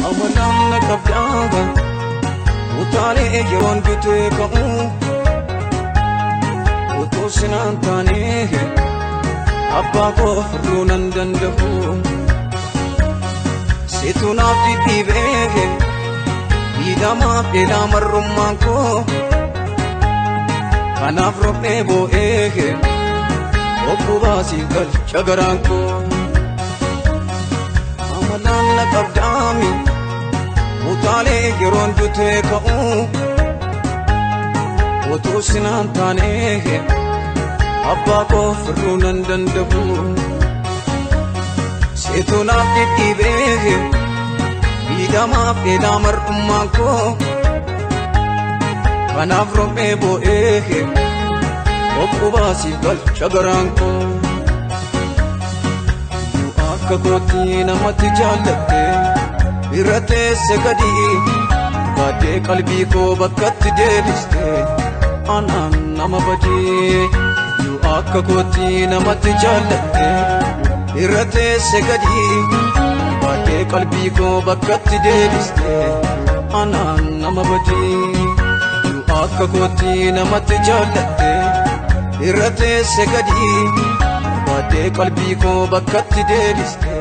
Amalaan na qabdaa utaalee yeroon dutee ka'u utuu sinaan taanee abbaa koo furuu nan danda'u. Situ naaf dhidhiibee miidhamaaf dheedaa marrummaan koo kanaaf roqnee boo'ee obbo baasii galcha garaan koo. Amalaan na qabdaami utaalee yeroon dutee ka'u utuu sinaan taanee abbaa koo furuu nan danda'u. Situ naaf dhidhiibee miidhamaaf dheedaa mar'ummaan koo kanaaf roqnee boo'ee obbo baasii galcha garaan koo. Akka kootti namatti jaallatte irra teesse gadi baadhee qalbii koo bakkatti deebiste anaan nama badii. Yoo akka kootti namatti jaallatte irra teesse gadi baadhee qalbii koo bakkatti deebiste anaan nama badii. Yoo akka kootti namatti jaallatte irra teesse gadi baadhee qalbii koo bakkatti deebiste.